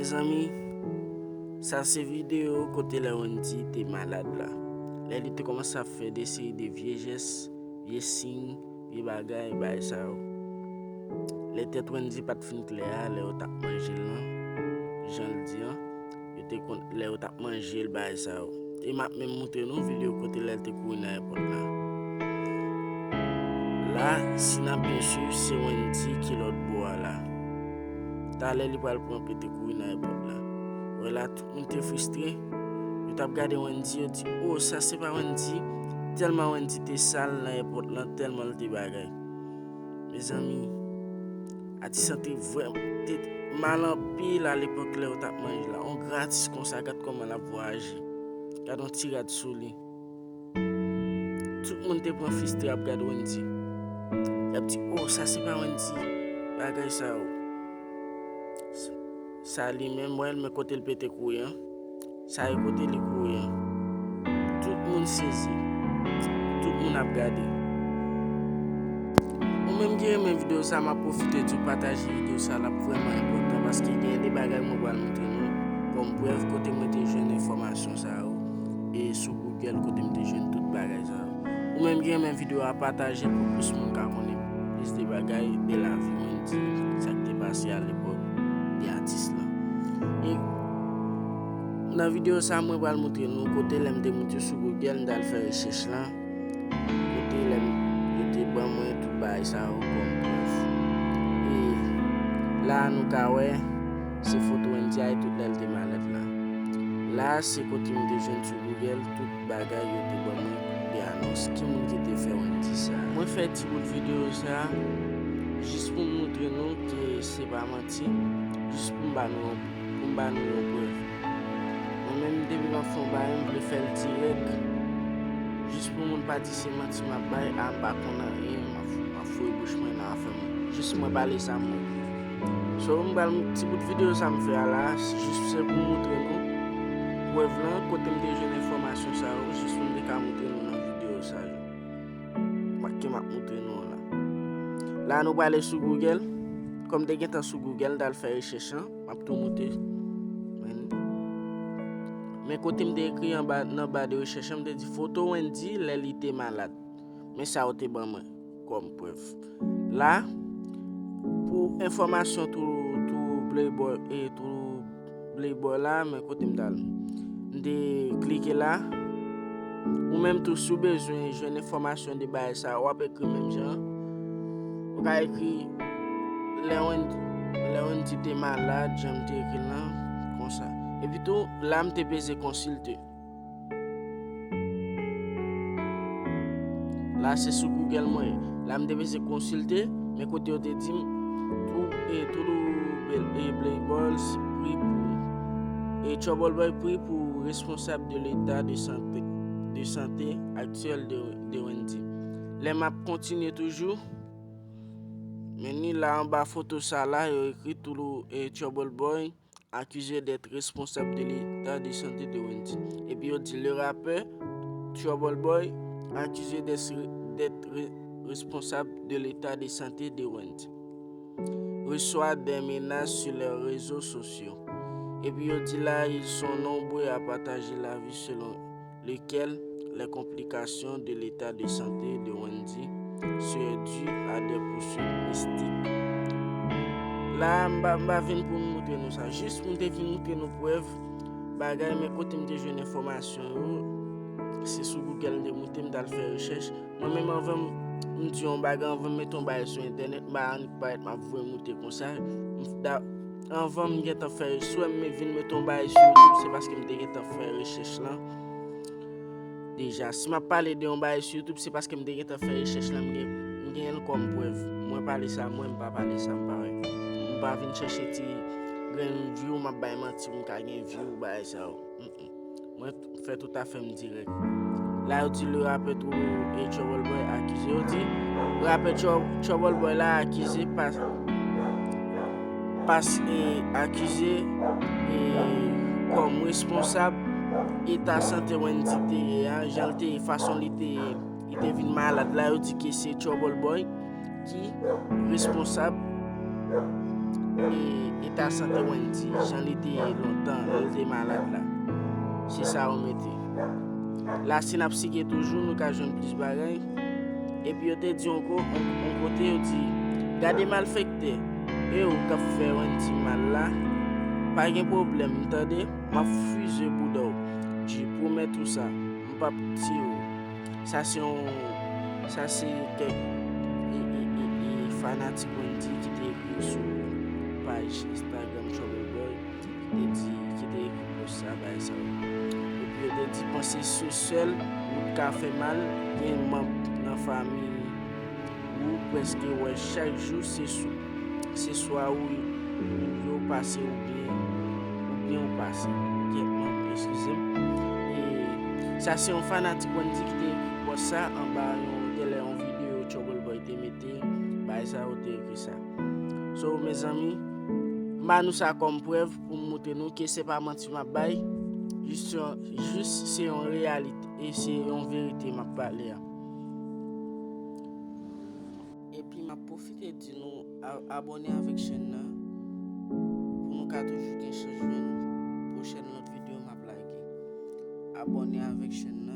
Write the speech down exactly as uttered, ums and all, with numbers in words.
Mezanmi, sa se videyo kote lè Wendy te malad la. Lè li te kòmanse ap fè de seri de vye jès, vye siy, vye bagay, bagay sa yo. Lè tèt Wendy pa t fin klè a, lè yo t ap manje l lan, jan l di an, yo te konn, lè yo t ap manje l, bagay sa yo. E m ap menm moutre nou videyo kote lè l te kouri nan ayewopò la. La, si n ap byen swiv, se Wendy ki lòt bò a la. Talè li pral pran pete kouri nan ayewopò la. Wè la, tout moun te fristre. Yo t ap gade Wendy, yo di, "O, sa se pa Wendy." Tèlman Wendy te sal nan ayewopò lan, tèlman l te bagay. Mezanmi, atis lan te vrèman, te mal anpil alepòk lè yo t ap manje la. On gran atis konsa, gad kòman l ap vwayaje. Gad on ti rad sou li. Tout moun te pran fristre ap gade Wendy. Y ap di, "O, sa se pa Wendy." Bagay sa yo. Sa li menm, wè l, men kote l pete kouri an. Sa e kote li kouri an. Tout moun sezi. Tout moun ap gade. Ou menm ki renmen videyo sa, m ap pwofite di w pataje videyo sa, l ap vrèman enpòtan paske gen de bagay mwen pral montre nou kòm prèv kote mwen te jwenn enfòmasyon sa yo e sou Google kote m te jwenn tout bagay sa yo. Ou menm ki renmen videyo a, pataje l pou plis moun ka konnen plis de bagay de lavi Wendy, sa k te pase alepòk de atis lan. E nan videyo sa, mwen pral montre nou kote lè m te moute sou Google, m t al fè rechèch lan, kote lè m, yo te ban mwen tout bagay sa yo kòm prèv. E la, nou ka wè, se foto Wendy a e tout lè l te malad la. La, se kote m te jwenn sou Google tout bagay yo te ban mwen de anons. Ki moun ki te fè Wendy sa? Mwen fè ti bout videyo sa jis pou m montre nou ke se pa manti, jis pou m ba nou, pou m ba nou yon prèv. Mwen menm, depi m ap fè yon bagay, m vle fè l dirèk. Jis pou moun pa di se manti m ap bay, a, m pa konn anyen, m ap, m ap foure bouch mwen nan afè moun. Jis mwen pale sa m wè. So, m pral, ti bout videyo sa m fè a la, jis se pou montre nou prèv lan, kote m te jwenn enfòmasyon sa yo, jis pou m te ka montre nou nan videyo sa yo. Ke m ap montre nou an la. La, nou prale sou Google. Kòm m te gentan sou Google, m t al fè rechèch lan. M ap tou moute. Men, men kote m te ekri anba, nan ba de rechèch lan, m te di foto Wendy lè li te malad. Men sa yo te ban mwen kòm prèv. La, pou enfòmasyon tou, tou Playboy e tou Playboy la, men kote m t al. M te klike la. Ou menm tou, si w bezwen jwenn enfòmasyon de bagay sa, w ap ekri menm jan. Ou ka ekri lè Wendy, lè Wendy te malad, jan m te ekri l lan, konsa. Epi tou, la m te peze konsilte. La, se sou Google mwen ye. La, m te peze konsilte, men kote yo te di m, tou, e, Toulou, e, Playboy pri pou, e, Trouble Boy pri pou responsab de leta de sante, de sante aktyèl de, de Wendy. Lè m ap kontinye toujou, men ni la anba foto sa la, yo ekri Toulou, e, Trouble Boy accusé d'être responsable de l'état de santé de Wendy. Epi yo di le rappeur Trouble Boy accusé d'être, d'être re-, responsable de l'état de santé de Wendy reçoit des menaces sur les réseaux sociaux. Epi yo di la, ils sont nombreux à partager l'avis selon lequel les complications de l'état de santé de Wendy seraient dues à des poursuites mystiques. La, m pa, m pa vin pou m montre nou sa. Jis m te vin montre nou prèv bagay, men kote m te jwenn enfòmasyon yo, se sou Google m te moute, m t al fè rechèch. Mwen menm, anvan m, m di yon bagay, anvan m mete yon bagay sou entènèt, m pa annik parèt m ap voye moute konsa. M, da, anvan m gentan fè, si w wè m vin mete yon bagay sou YouTube, se paske m te gentan fè rechèch lan deja. Si m ap pale de yon bagay sou YouTube, se paske m te gentan fè rechèch lan, m gen, m genyen l kòm prèv. Mwen pale sa mwen, m pa pale sa m pa wè. M pa vin chèche ti grenn view, m ap bay manti pou m ka gen view, bagay sa yo. Mm, mm. Mwen fè tout afè m dirèk. La, yo di le rappeur Trou-, e Trouble Boy akize. Yo di rapè Trou-, Trouble Boy la akize pas, pas, e, akize, e, kòm responsab eta sante Wendy te ye a, jan l te ye, fason li te ye, li te vin malad la, yo di ke se Trouble Boy ki responsab e, eta sante Wendy, jan li te ye lontan, lè l te malad la. Se sa yo mete. La, si n ap sike toujou, nou ka jwenn plis bagay. Epi yo te di yon ko-, yon, yon kote, yo di, "Gade malfektè, e ou k ap fè Wendy mal la, pa gen pwoblèm, tande, m ap fize bouda w. J pwomèt ou sa, m p ap tiye w." Sa se yon, sa se kèk, e, e, e, e, fanatik Wendy ki te ekri sou paj Instagram Trouble Boy, ki te di, ki te ekri post sa, bagay sa yo. Epi yo te di, "Panse se sèl ou k ka fè mal, gen manm nan fanmi ou prèske wè chak jou, se sou, se swa ou yo pase oubyen, oubyen ou pase." Kèk manm, eskize m. E sa se yon fanatik Wendy ki te ekri post sa anba yon, genlè yon videyo Trouble Boy te mete, bagay sa yo te ekri sa. So, mezanmi, m ba nou sa kòm prèv pou m montre nou ke se pa manti m ap bay, jis yon, jis se yon reyalite, e se yon verite m ap pale a. Epi m ap pwofite di nou a-, abòne avèk chèn nan pou nou ka toujou gen chans jwenn pwochèn lòt videyo m ap lage. Abòne avèk chèn